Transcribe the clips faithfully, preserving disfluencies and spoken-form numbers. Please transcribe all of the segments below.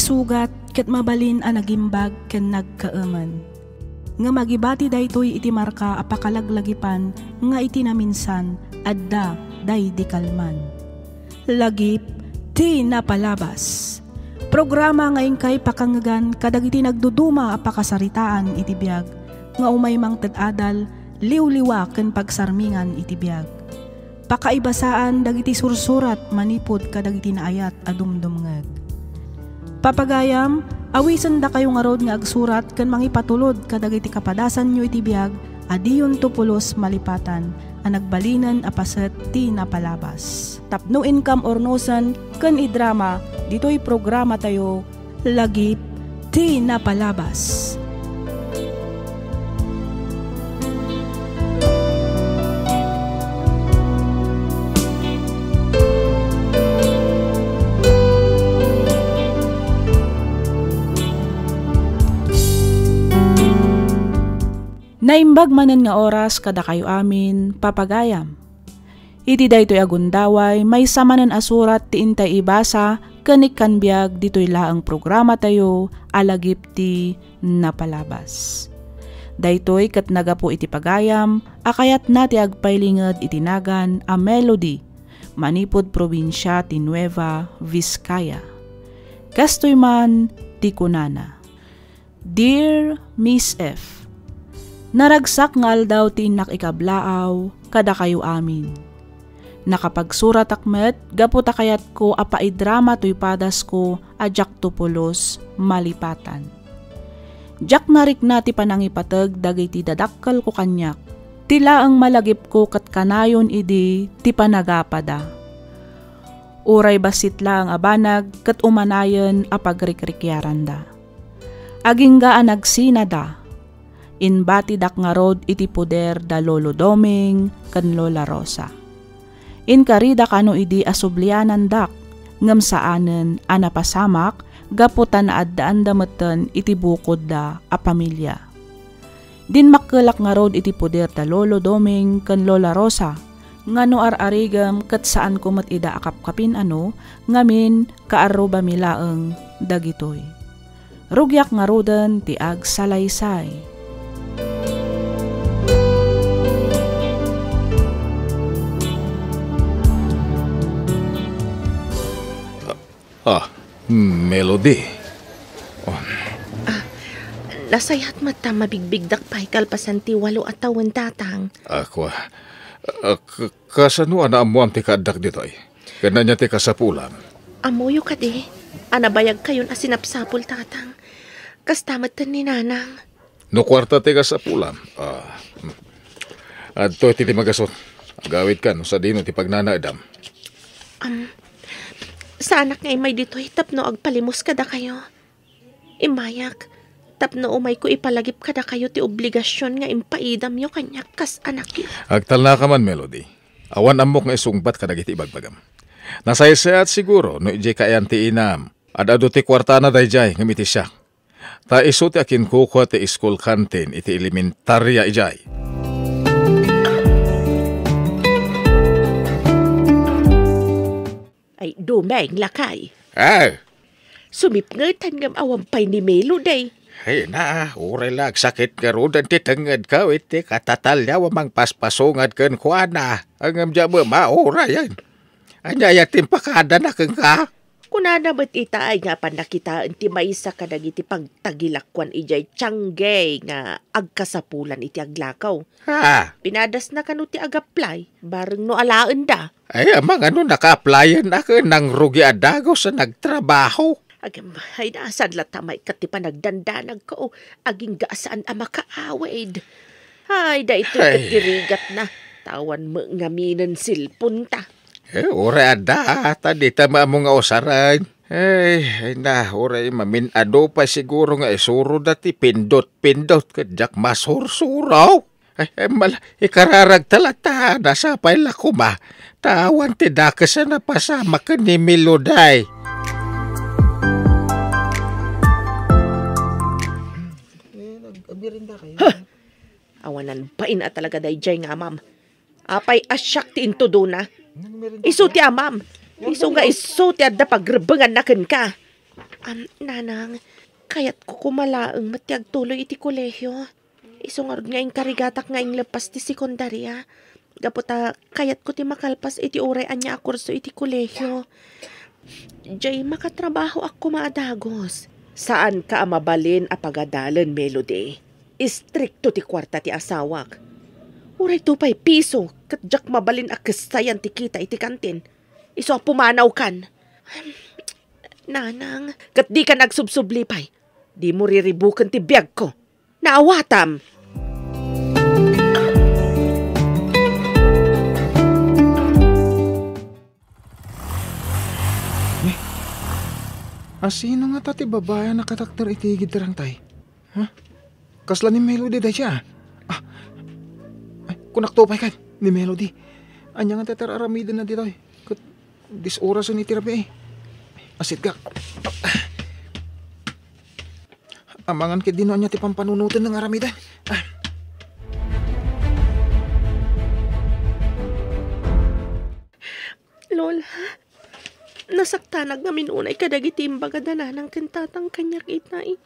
Sugat ket mabalin a nagimbag ken nagkaemen. Ngem agibati daytoy iti marka a pakalaglagipan nga iti naminsan adda daydi kalman. Lagip ti napalabas. Programa nga inkay pakangngegan kadagiti nagduduma a pakasaritaan iti biag nga umay mangted adal, liwliwa ken pagsarmingan iti biag. Pakaibasaan dagiti sursurat manipud kadagiti naayat a dumdumngeg. Papagayam, awisendakayo ngarud nga agsurat ken mangipatulod kadagiti kapadasanyo iti biag a diyonto pulos malipatan a nagbalinen a paset ti napalabas. Tapno inkam urnosen ken idrama ditoy programatayo, Lagip ti Napalabas. Naimbag manen nga oras kadakayo amin, papagayam. Iti daytoy a gundaway, maysa manen a surat ti intay ibasa ken ikkanbiag ditoy laeng programatayo a Lagip ti Napalabas. Daytoy ket nagapu iti pagayam a kayatna ti agpailinged iti nagan a Melody manipud probinsia ti Nueva Vizcaya. Kastoy man ti kunana. Dear Miss F, naragsak nga aldaw ti innak ikablaaw kadakayo amin. Nakapagsuratak met gapu ta kayatko a paidrama toy padasko a diakto pulos malipatan. Diak narikna ti panangipateg dagiti dadakkelko kaniak. Ti laeng malagipko ket kanayon idi ti panagapada. Uray bassit laeng a banag ket umanayen a pagrikrikiaranda. Agingga a nagsinada, imbatidak ngarud iti poder da Lolo Doming ken Lola Rosa. Inkarida kano idi a sublianandak, ngem saanen a napasamak gapu ta naaddaanda metten iti bukodda a pamilia. Dinmakkelak ngarud iti poder da Lolo Doming ken Lola Rosa, nga no ar-arigem ket saanko met ida a kapkapin-ano, ngamin kaarrubami laeng dagitoy. Rugiak ngaruden ti agsalaysay. Ah, Melody. Oh. Ah, nasayaat met ta mabigbigdak pay kalpasan ti walo a tawen, Tatang. Ako, ah, k-, kasano a naammoam ti kaaddak ditoy? Ken ania ti kasapulam? Ammoyo kadi a nabayagkayon a sinapsapul, Tatang. Kasta met ni Nanang. No kuarta ti kasapulam, ah, hmm. Adtoy ti magasut. Agawidkan no sadino ti pagnanaedam. Am, saanak nga immay ditoy tapno agpalimos kadakayo. Immayak, tapno umayko ipalagip kadakayo ti obligasion nga impaidamyo kaniak kas anakyo. Agtalnaka man, Melody. Awan ammok nga isungbat kadagiti ibagbagam. Nasaysayaat siguro no idiay kaayan ti inam. Ad-adu ti kuartana daydiay ngem iti siak. Ta isu ti akinkukua ti school canteen iti elementaria idiay. Ay, Doming, lakay. Ah. Sumipngetan ngem awan pay ni Melody. Ay na, uray la agsakit ngaruden ti tengngedko iti katatalliaw a mangpaspasungad kenkuana. Ngem diak met maurayen. Ania aya ti impakadana kenka? Kunana met ita ay nga apan nakitaen ti maysa kadagiti pagtagilakuan idiay Tianggay nga agkasapulan iti aglakaw. Ha? Pinadasna kano ti agaplay, bareng no alaenda. Ay, amangan no naka-applyan a ket nangrugi a dagus a nagtrabaho. Agam, ay, nasaan latta maikkat ti panagdandanagko, agingga a saan a makaawid. Ay, daytoy ket Ay. ti rigatna. Tawan met ngaminen cellphone ta. Eh, uray adda, ta dita maammo nga usaren. Ay, ay na, uray mamin-adu pay siguro nga isuro dati pindot-pindot ket diak masursuro. Ay, ay, mal-, ikararag ta latta, nasapay la koma. Ta awan ti dakes a napasamak ken ni Melody. Eh, nag-, agmerienda kayo? Huh! Awanan bain a talaga daydiay nga amam. Apay a siak ti intudona? Nagmerienda Isu kayo? ti amam. Isu nga isu ti adda pagrebbenganna kenka. Am, Nanang, kayatko koma laeng met ti agtuloy iti kolehio. Isu ngarud nga inkarigatak nga inglepas ti sekundaria. Gapu ta kayatko ti makalpas iti uray ania a kurso iti kolehio. Jay, makatrabahoak koma a dagus. Saanka a mabalin a pagadalen, Melody. Istrikto ti kuarta ti asawak. Uray tu pay piso, ket diak mabalin a kessayan ti kita iti kantin. Isu a pumanawkan. Nanang. Ket dikan agsubsubli pay. Dimo riribuken ti biagko. Naawatam! Eh, asino ngata ti babai a nakatakder iti igid ti rangtay? Ha? Kasla ni Melody dayta, ah. Ah, ay, kunakto pay ket ni Melody. Ania ngata ti ar-aramidenna ditoy? Ket dis orasen iti rabii. Asidgak. Amangan ketdi no ania ti pampanunotenna nga aramiden. Ah. Lola, nasaktanak ngamin unay kadagiti imbaga da Nanang ken Tatang kaniak itay.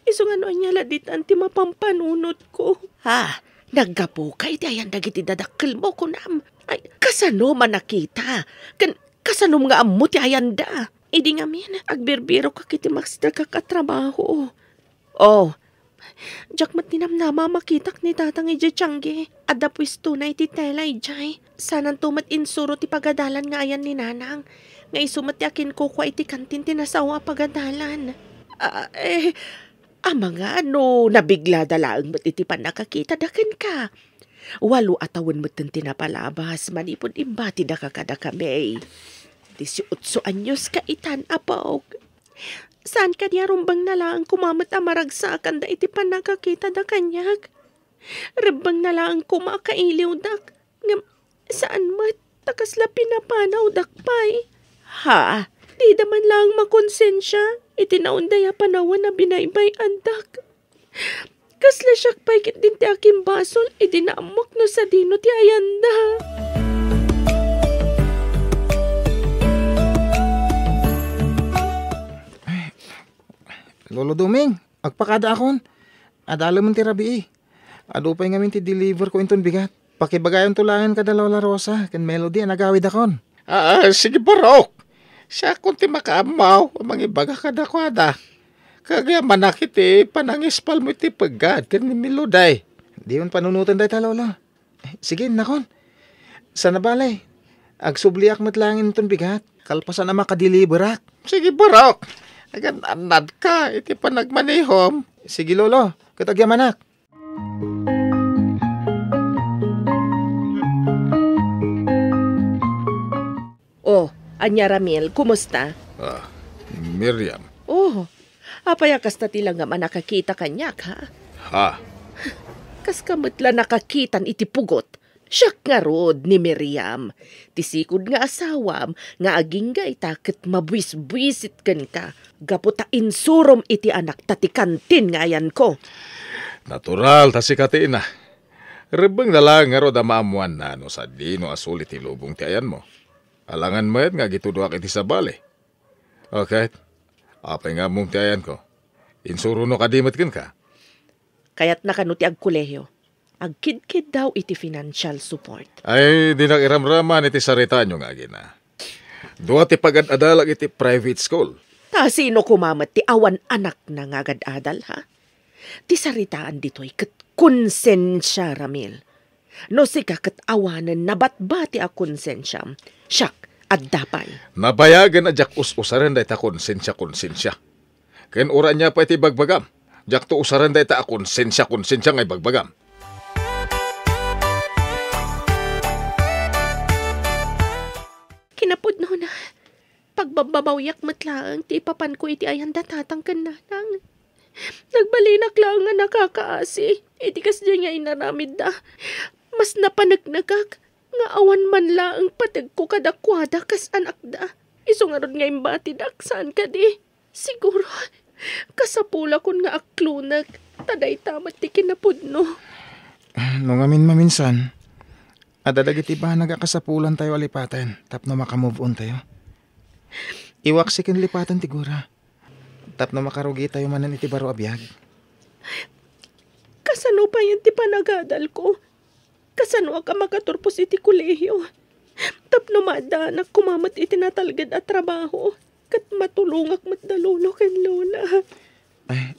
Isu nga no ania la ditan ti mapampanunotko. Ha? Naggapuka iti ayan dagiti dadakkelmo, kunam? Ay, kasano man a kita? Ken kasanom nga ammo ti ayanda? Idi ngamin, agbirbirokak iti maksdakak a trabaho. Oh, diak met ninamnama a makitak ni Tatang idiay tianggi. Adda puestona iti tela idiay. Sananto met insuro ti pagadalan nga ayan ni Nanang. Nga isu met ti akinkukua iti kantin ti nasawa a pagadalan. Ah, eh, amangan no nabiglada laeng met iti pannakakitada kenka. Walo a tawen metten ti napalabas manipud imbatidaka kadakami. Disiotso anyos ka itan, apok. Saan kadi a rumbengna laeng koma met a maragsakanda iti pannakakitada kaniak? Rebbengna laeng koma a kailiwdak, ngem saan met ta kasla pinapanawdak pay. Ha? Dida man laeng makonsensia iti naunday a panawen a binaybay-andak. Kasla siak pay ketdin ti akimbasol idi naammok no sadino ti ayanda. Lolo Doming, agpakadaakon. Adalemen ti rabii. Adu pay ngamin ti deliver ko inton bigat. Pakibagayonto laengen kada Lola Rosa ken Melody a nagawidakon. Ah, sige, Barok. Siakon ti makaammo a mangibaga kadakuada. Kagyamanak iti panangispalmo iti peggad ken ni Melody. Diyon panunoten dayta, Lolo. Sige, nakon. Sana bale, agsubliak met laeng inton bigat. Kalpasan a makadeliverak. Sige, Barok. Agan-annadka iti panagmanehom. Sige, Lolo. Ket agyamanak. Oh, ania, Ramil, kumusta? Ah, Miriam. Oh, apay a kasta ti langgam a nakakita kaniak, ha? Ha? Kaska met la nakakitan iti pugot. Siak ngarud ni Miriam, ti sikod nga asawam nga agingga ita ket mabuisbuisit kenka gapu ta insurom iti anakta ti kantin nga ayanko. Natural ta sika ti ina. Rebbengna laeng ngarud a maammoanna no sadino a suli ti lubong ti ayanmo. Alangan met nga agitudoak iti sabali. Okay. Apay nga ammom ti ayanko? Insurono kadi met kenka? Kayatna kano ti agkolehiyo. Agkidkiddaw iti financial support. Ay, dinak iramraman iti saritaanyo nga agina. Dua ti pagad-adalak iti private school. Ta sino koma met ti awan anakna nga agad-adal, ha? Ti saritaan ditoy ket konsensia, Ramil. No sika ket awanen nabatbati a konsensiam, siak, adda pay. Nabayagen a diak us-usaren dayta konsensia-konsensia. Ken uray ania pay ti ibagbagam, diakto usaren dayta a konsensia-konsensia nga ibagbagam. Kinapudnona, pagbabbabawiak met laeng ti ipapanko iti ayan da tatang ken nanang. Nagbalinak laeng a nakakaasi iti kasdiay nga inaramidda. Mas napaneknekak nga awan man laeng pategko kadakuada kas anakda. Isu ngarud nga imbatidak, saan kadi? Siguro, kasapulakon nga aklonek, ta dayta met ti kinapudno. No ngamin maminsan, adda dagiti banag a kasapulantayo a lipaten tapno maka-move on tayo. Iwaksi ken lipaten ti gura. tapno makarugitayo manen iti baro a biag. Kasano payen ti panagadalko? Kasanoak a makaturpos iti kolehio? Tapno maaddanak koma met iti natalged a trabaho, ket matulongak met da lolo ken lola. Ay,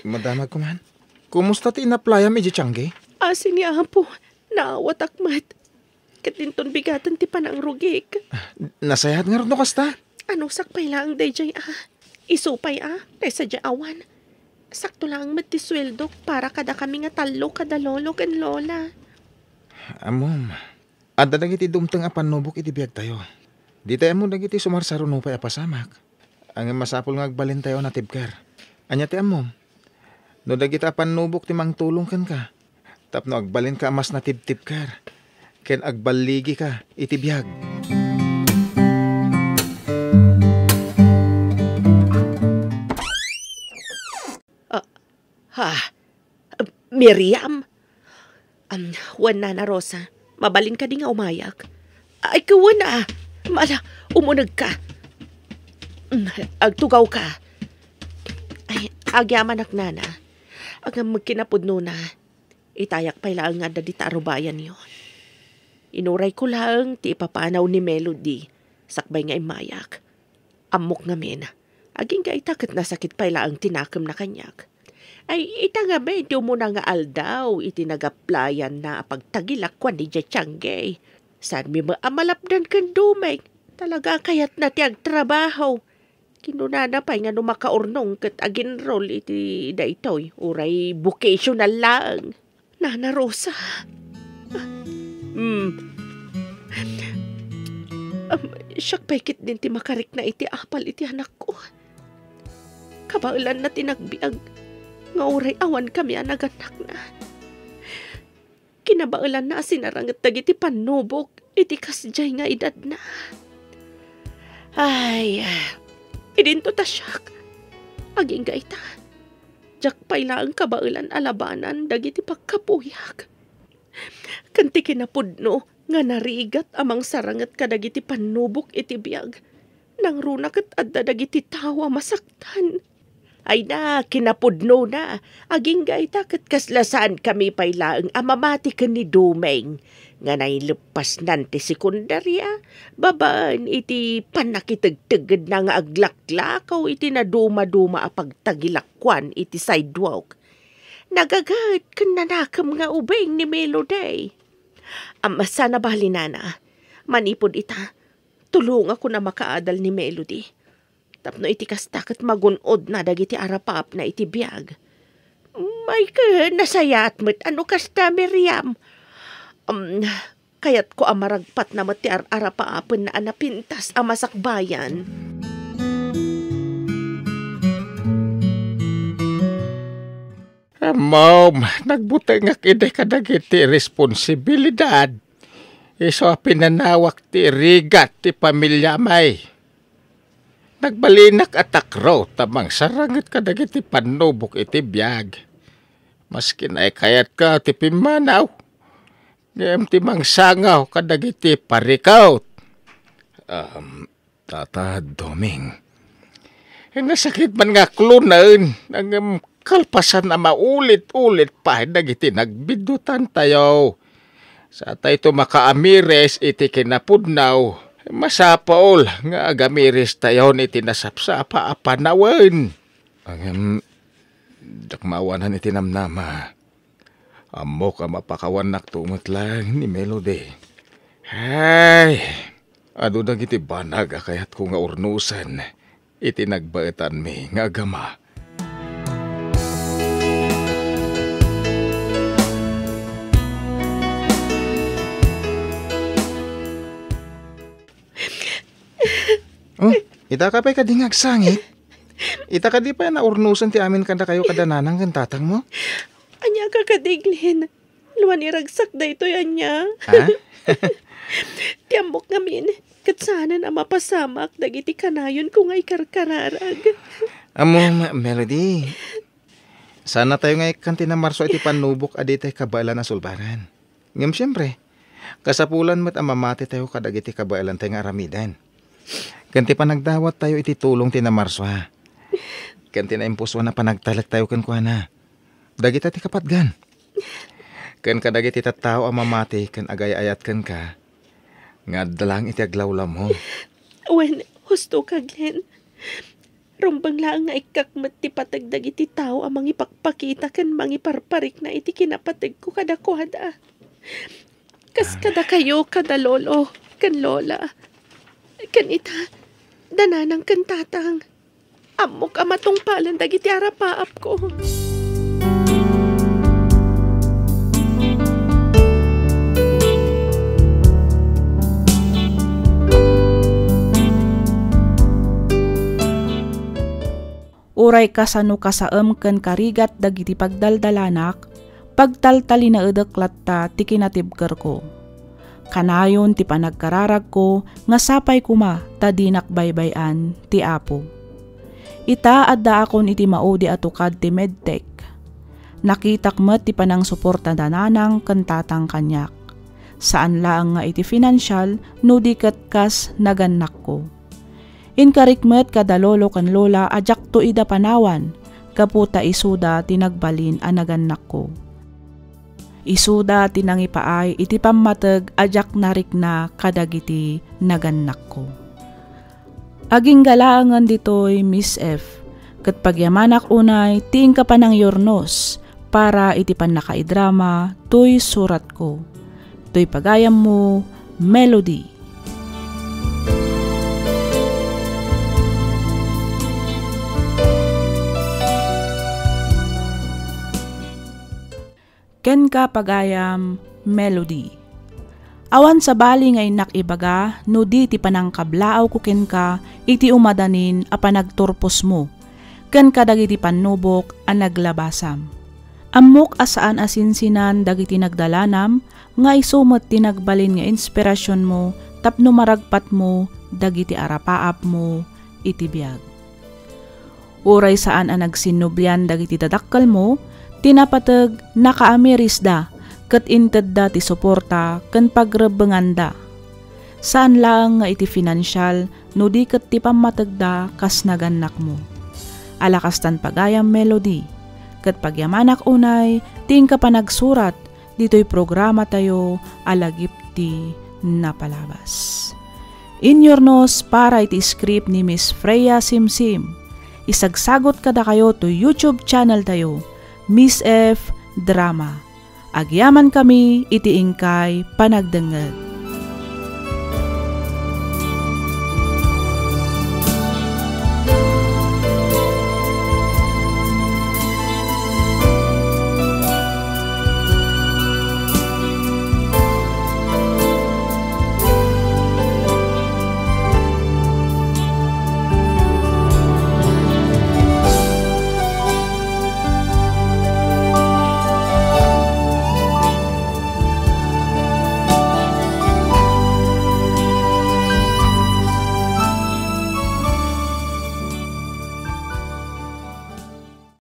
madamagko man. Kumusta ti inaplayam idiay Tiange? Asin ni Apo, naawatak met. Ket dinton bigaten ti panangrugik. Nasayaat ngarud no kasta. Anusakpay laeng daydiay a. Isu pay a, ta sadiay awan. Sakto laeng met ti sueldok para kadakami nga tallo kada lolo ken lola. Ammom, adda dagiti dumteng a pannubok iti biagtayo. Ditay ammo dagiti sumarsaruno pay a pasamak. Ngem masapul nga agbalintayo a natibker. Ania ti ammom? No dagita a pannubok ti mangtulong kenka, tapno agbalinka a mas natibtibker, ken agballigika iti biag. Ah, ha? Miriam? Am, wen, Nana Rosa, mabalin kadi nga umayak? Ay, wen a. Mala, umunegka. Mm, agtugawka. Ay, agyamanak, Nana. Ngem kinapudnona, itayak pay laeng nga adda dita a rubayanyo. Inurayko laeng ti ipapanaw ni Melody sakbay nga immayak. Ammok ngamin, agingga ita ket nasakit pay laeng ti nakemna kaniak. Ay, ita ngamin ti umuna nga aldaw iti nagaplayanna a pagtagilakuan idiay Tiange. Saanmi met a malapdan ken Doming. Talaga a kayatna ti agtrabaho. Kinunana pay nga no makaurnong ket aginrol iti daytoy, uray vocational laeng. Nana Rosa. Hmm. Am, siak pay ketdin ti makarikna iti apal iti anakko. Kabaelanna ti nagbiag nga uray awankami a nagannakna. Kinabaelanna a sinaranget dagiti pannubok iti kasdiay nga edadna. Ay, idinto ta siak. Agingga ita, diak pay laeng kabaelan a labanan dagiti pagkapuyak. Ken ti kinapudno nga narigat a mangsaranget kadagiti pannubok iti biag, nangruna ket adda dagiti tao a masaktan. Ay na, kinapudnona, agingga ita ket kasla saankami pay laeng a mamati ken ni Doming nga naileppasnan ti sekundaria babaen iti pannakitegtegedna nga aglaklakaw iti nadumaduma a pagtagilakuan iti sidewalk. Nagaget ken nanakem nga ubing ni Melody. Am, saan a bali, Nana. Manipud ita, tulongakon a makaadal ni Melody. Tapno iti kasta ket magun-odna dagiti arapaapna iti biag. Ay, ket nasayaat met a no kasta, Miriam. Um, kayatko a maragpatna met ti ar-arapaapenna a napintas a masakbayan. Ammom, nagbutengak idi kadagiti responsibilidad. Isu a pinanawak ti rigat ti pamiliami. Nagbalinak a takro ta mangsaranget kadagiti pannubok iti biag. Maski naikayatka ti pimmanaw, ngem ti mangsangaw kadagiti parikut. Um, Tata Doming. Nasakit man nga aklonen, ngem kalpasan a maulit-ulit pay dagiti nagbidutantayo. Satayto makaamiris iti kinapudno, masapul nga agamiristayon iti nasapsapa a panawen. Ngem, diak maawanan iti namnama. Ammok a mapakawannakto met laeng ni Melody. Ay, adu dagiti banag a kayatko nga urnosen iti nagbaetanmi nga agama. Oh, ita ka pay kadi nga agsangit? Ita kadi pay a naurnosen ti amin kadakayo kada nanang ken tatangmo? Ania ka kadi, Glenn? Luan iragsak daytoy ania? Ha? Ti ammok ngamin, ket saanen a mapasamak dagiti kanayonko nga ikarkararag. Ammom, Melody, saannatayo nga ikkan ti namarsua iti pannubok a ditay kabaelan a sulbaran. Ngem siempre, kasapulan met a mamatitayo kadagiti kabaelantay nga aramiden. Ken ti panagdawattayo iti tulong ti namarsua. ken ti naimpusoan a panagtalektayo kenkuana, dagita ti kapatgan, ken kadagiti tattao a mamati ken agay-ayat kenka, nga adda laeng iti aglawlawmo. Wen, husto ka, Glenn. Rumbeng laeng nga ikkak met ti pateg dagiti tao a mangipakpakita ken mangiparparikna iti kinapategko kadakuada. Kas kadakayo, kada lolo ken lola. Ken ita, da nanang ken tatang. Ammok a matungpalen dagiti arapaapko. Uray kasano kasaem ken karigat dagiti pagdaldalanak, pagtaltalinaedek latta ti kinatibkerko. Kanayon ti panagkararagko nga sapay koma ta dinak baybay-an ti Apo. Ita, addaakon iti maudi a tukad ti medtech. Nakitak met ti panangsuporta da nanang ken tatang kaniak. Saan laeng nga iti finansial no di ket kas nagannakko. Inkarik met kada lolo ken lola a diakto ida panawan gapu ta isuda ti nagbalin a nagannakko. Isuda ti nangipaay iti pammateg a diak narikna kadagiti nagannakko. Agingga laengen ditoy, Miss F, ket pagyamanak unay ti inka panangyurnos para iti pannakaidrama toy suratko. Toy pagayammo, Melody. Kenka, pagayam, Melody. Awan sabali nga innak ibaga no di ti panangkablaawko kenka iti umadanin a panagturposmo ken kadagiti pannubok a naglabasam. Ammok a saan a sinsinan dagiti nagdalanam nga isu met ti nagbalin nga inspirasionmo tapno maragpatmo dagiti arapaapmo iti biag. Uray saan a nagsinnublian dagiti dadakkelmo, ti napateg nakaamirisda ket intedda ti suporta ken pagrebbenganda. Saan laeng nga iti finansial no di ket ti pammategda kas nagannakmo. Ala kastan, pagayam, Melody, ket pagyamanak unay ti inka panagsurat ditoy programatayo a Lagip ti Napalabas. Inyurnos para iti script ni Miss Freya Simsim. Isagsagot kadakayo to YouTube channel tayo, Miss F Drama. Agyaman kami iti inkay panagdengngeg.